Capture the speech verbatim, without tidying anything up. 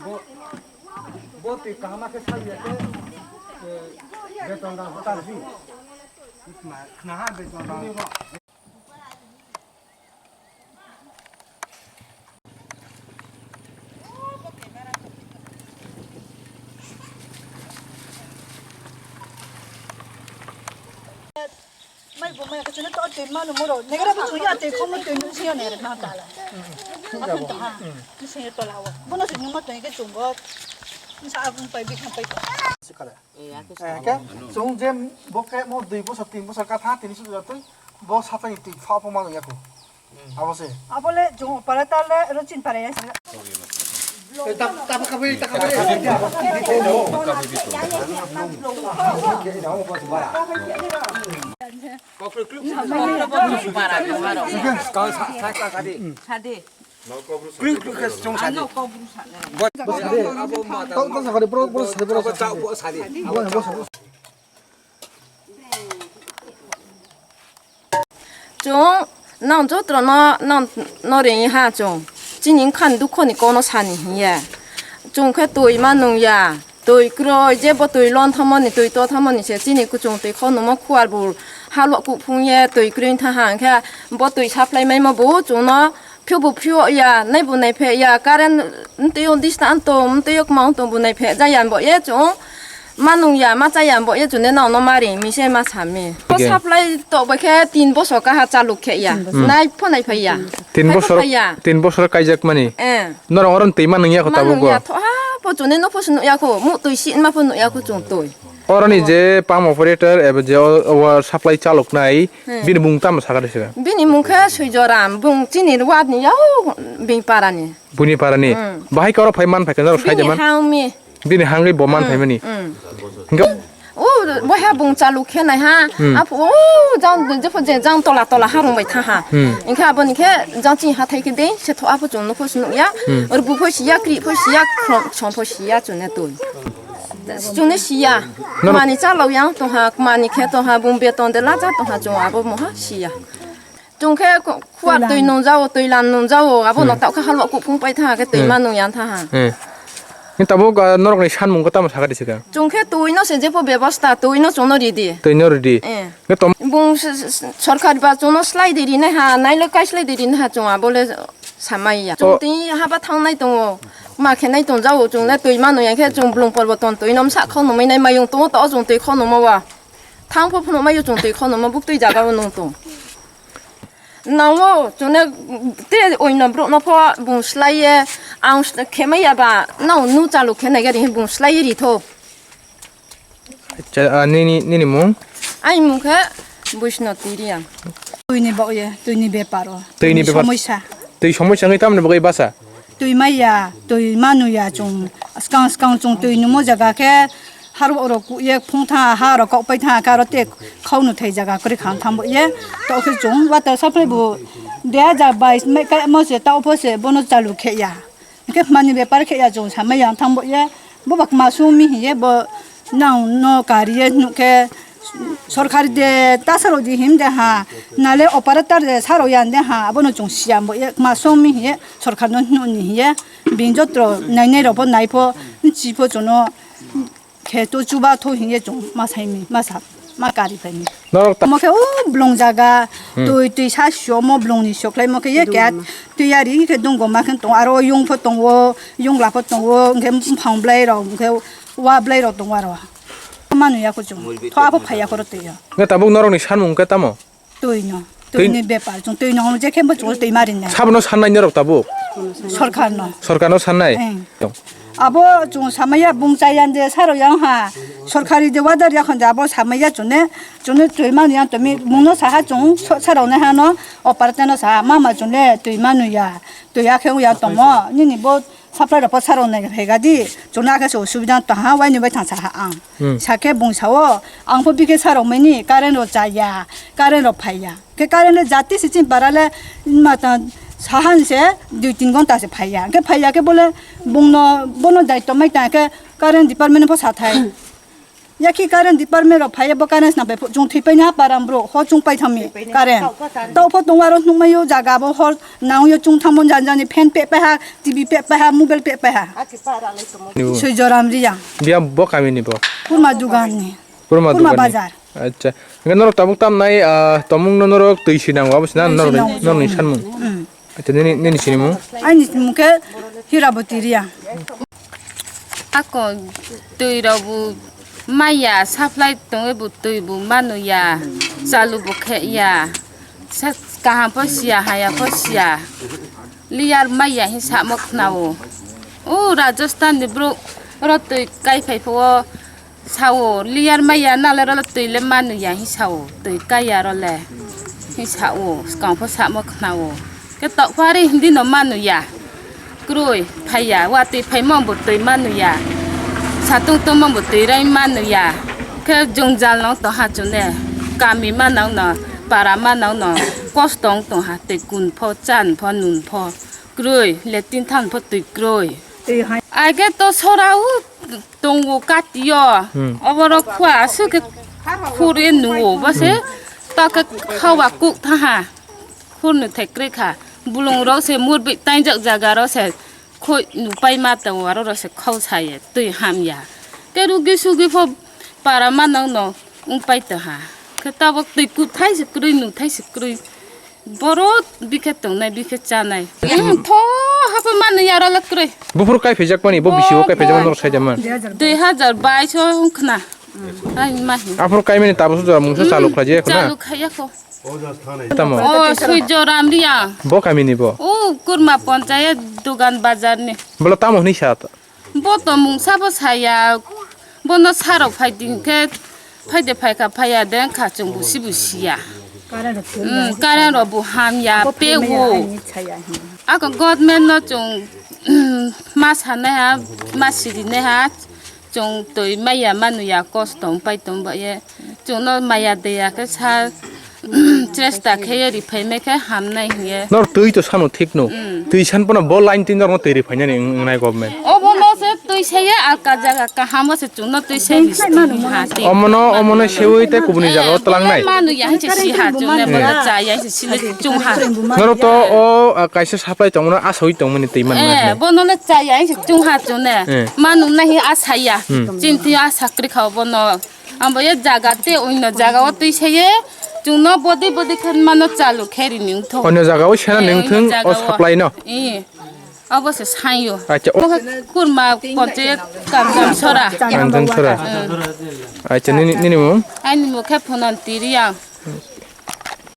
Bo, bo twi kaham khe sal ya khe, eh, beton rang bo tan si. Khna ha beton rang. Mai bo mai kachuna to twi manu moro. Negra bo chuya twi khomo twi nung siya negra na tala. Akhon to ha. Ni siya to lawo. Bono si nung ma twi ke chungo. Sa abung pai bi khan pai to. Sikala. Eh, ya ke Eh, ke, chwng je bo ke mo dui bosor, tin bosor ka tha, tini sujak twi, bo satai twi pha pha mano yako. Abo se. Abo le chwng operator le ro chin para ya sa. Eh, tap, tap ka bai, tap ka bai. Kau sa, sa, sa, sa, di. Sadi. Kluk kluk khe chwng sadi. Ano kok bru sana. Bo, bo sadi. Abo ma ta. Tau, tau sakari, bro, bro, sadi, bro, sadi. Tau, bo sadi. Bo, bo, sadi. Chwng nang jotono nang no ring ha chwng. Chini wngkha ni dukho ni kono sani hinya. Chwng khe twi ma nung ya. Twi kwrwi, je bo twi lon thamoni, twi to thamoni se chini kuchung twi khok nungmo khuar bo halok kuphung ye twi kwrwi wngtha ha, hwnkhe bo twi supply maimo bo chwngno phiyok bo phiyok ya, nai bo nai phek ya, current twi o dista ang tong, twi o kwma tong bo nai phek ja ya, bo ye chwng ma nung ya, ma cha ya, bo ye chwngno nang no ma ring mi se ma sa mi. Bo Again. Supply tok bai khe tin bosor kaha chaluk khe ya, nai pho nai phai ya. Tin Phai pho bosor, phai ya. Tin bosor kaijak mani. Eh. Norok oro twi ma nung ya kho Ma tabuk nung go. Ya tho ha, po chwngno no pho se nuk ya kho, mu twi si ma pho nuk ya kho chwng twi. Oroni je pump operator eba je o, o supply chalok nai, Hmm. Bini mung tamo sakha de sika? Bini mung khe Swijoram, bung chini ward ni yao bini para ni. Bini para ni. Hmm. Bahai khe oro phai man phai khe norok sai de Bini man. Hang mi. Bini hangwi bo man Hmm, phaimani. Hmm. Hingke O, boha bung chaluk khe nai ha. Hmm. Apo, o, jang, jepho je jang tola tola harung bai tha ha. Hmm. Hingke aboni khe jang chini hathai khe de, se tho apo chwng nukho se nukya. Hmm. Oro buphoi siya, kriphoi siya, khrom, sompho siya chwngno twi. Chwngno siya. Nono- Mani chalok yang tongha, mani khe tongha, bung beton de lacha tongha chwng abo moha siya. Chwng khe khu-, khuar twi nungjago, twi lan nungjago, abo Hmm. no taukha halwa kuphung pai tha khe twi Hmm. ma nung yang tha ha. Hmm. Ni tabuk, ah, norokni sanmung khe tamo sakha di sika? Chwng khe twi no se jepo bebosta, twi no chwngno ridi. Twi no ridi. Eh. Nge tom- Bung s-, s-, s-, sorkar ba chwngno slai di rinai ha, nailok kai slai di rinai ha chwng abole samai ya. Chwng O- twi haba thangnai tongo, ma khe nai tongjago, chwng le twi ma nung ya khe chwng blung porbo ton twi no msa khau nungmai nai mayung tongo to o chwng twi khau nungma wa. Thang pho phunuk mai chwng twi khonoma buk twi jaga o nung tong. Nang o chwngno te oino borok no pho bung slai ye ang khemai ya ba nang nu chalu khe nai gari bung slai ye ri tho. Acha, ah, nini, nini mung? Ai mung khe Buisno Tiriya. Twi ni bok ye, twi ni bepar o. Twi ni Twi ni bepar. Somoisa. Twi somoisa wngwi tamni bagwi basa? Twi maya, twi manu ya chwng. Skang skang chwng twi nungmo jaga khe harok rok kuk ye phung tha, ha rok kok pai tha, karo te khau no thai jaga kwrwi kha thambo ye. To khe chwng water supply bo dui hajar bais mai kai mo se ta opho se bono chalu khe ya. Hingke mani bepar khe ya chwng samai ya thambo ye. Bo ba kwma sumi hiye bo nang no kari ye nuk khe sorkari de ta saro di him de ha, nale operator de saro yan de ha, abono chwng siyam bo ye kwma sumi hiye. Sorkar no hino ni hiye, bini jotro nainai rok bo nai pho, chi pho chwngno khe to chuba tho hiye chwng ma sai mi, ma sa, ma kari phai mi. Norok ta- Mo khe o blong jaga, Hmm. twi, twi sa sio mo blong ni sio khlai mo khe ye kya twi yari khe dong go ma khe tong aro yung pho tong o, yung la pho tong o, hwnkhe buphang blai rok, hwnkhe wa blai rok tong o aro. Manu ya ko chwng, tho abo phai ya ko ro twi ya. Nge tabuk norok ni sanmung khe tamo? Twi no, Twi- twi ni bepar, chwng twi no je khe bo chwng twi mari na. Sabono sannai norok tabuk? Sorkar no. Sorkar no sannai? Eng. Abo chwng samaya bung chaya je saro yang ha. Sorkari je wadar ya khon je abo samaya chwng ne, chwng ne twi mani yang twi mi mung no saha chwng so-, saro ne ha no, o parte no saha mama chwng ne twi manu ya. Twi ya khe ya tomo, nini bo Supply rok pho sarok nai phai ga di, chwngno akhe se osubida tong ha, waini bai thang sa ha ang. Hmm. Sa khe bung sa o, ang pho bikhe sarok mani current rok cha ya, current rok phai ya. Khe current le jati se chini para le ma ta sahan se dui tin ghonta se phai ya. Khe phai ya khe bole bung no bono daityo mai ta khe current department pho sa thai. Yakhi current department rok phaiya bo current sna pai chung thwi paina param bro ho chung pai thami current. Tau pho tong aro nuk mayo jaga bo hor nang yo chung thamo jan jani fan pe pe ha T V pe pe ha mobile pe pe ha. Sui joram riya. Biya bo kami ni bo. Kurma dugan ni. Kurma Kurma dugan ni. Bazar. Acha. Nge norok tabuk tam nai ah, tomung no norok twi sinang wa bwsna Twi norok sinang. Norok ni sanmung. Hmm. Acha nini nini sinimung. Aini mung khe Hiraboti Riya. Ako twi rok bo maya supply tongwi bo twi bo manu ya, chalu bo khe ya, sa kaham pho siya haya pho siya, liyar maya hin samo khna o. O Rajasthan ni bro oro twi kai phai pho o. Sao, liyar maya nale role twi le manu ya hi sao, twi kaya role hi sao, skang pho samo khna o. Khe tok phari hindi no manu ya. Kroi, phaiya, watwi phaimo bo twi manu ya. Satung tomo bo twi rai manu ya. Khe jwngjal no to ha chune. Kami manang no, para manang no, kosto wng tong ha twi kun pho, chan pho, nun pho. Kroi, letin than pho twi kroi. Twi hai. Age to sora u tongo kati o. Hmm. Oborok khua aswk khe khur e nuo, bose to khe khawa kuk thaha. Khur nu thek kre kha. Bulung rok se mur bi tainjak jaga rok se khoi nu pai ma tongo, aro rok se khau sa ye, twi ham ya. Te rugi sugi pho para ma nang no wng pai tong ha. Khe tabok twi kuthai se kwrwi, nuthai se kwrwi. Borok bikhe tongnai, bikhe chanai. Tho hapha manu yaro le kwrwi. Buphuru kai phaijakmani, bo bisi o kai phaijakmani norok saida man. Dui hazar bais o wngkhna. Ai mahi. Aphuru kaimani tabuk jora mungsa chalu khlai jaya khna. Chalu khaiya kho. Tamo. O sui joram riya. Bo kamini bo. O kurma ponchayat dugan bazar ni. Bolo tamo hwnwi sa. Bo to mungsa bo saya, bono sarok phai din khe, phaide phaikha phaiya de wngkha chwng busi busiya. Current rok thwi Hmm, ya. Current rok bo hamya, Bo pe phaimaya wo. Ani chaya hin. Ako government no chwng, ma sanai ha, ma sirinai ha, chwng twi maya manuya kosto wng pai tong ba ye. Chwngno maya deya khe sa, chesta khe ye riphai mai khe hamnai hiye. Nor twi to sano thik no. Mm. Twi san pono bo line tin norno twi riphai nani wng-, wngnai government. Obo no se twi se ye alka jaga kaham o se chwngno twi se ri ha ti. Omono, omono sewi te kubuni jaga o tlangnai. Manu ya se si ha chwngno bo cha ya se sini chwng ha. Noro to o, ah, kaisa supply tongmano asawi tongmani twi man Eh, na. Bono le cha ya se chwng ha chwngno. Eh. Manu nahi asaya. Hmm. Chinti asa kri kha bono. Ambo ye jaga te oino jaga o twi saye, chwngno bodi bodi khe mano chalu khe rini wngthok. Oino jaga o sena Eh, ning oino thung jaga o o. Supply no. Eh, abo se sayo. Acha, o- Bo khe kurma ponche kanjam sora. Kanjam sora. Eh. Acha, nini, nini mung? Ani mung khe phonan tiri ang.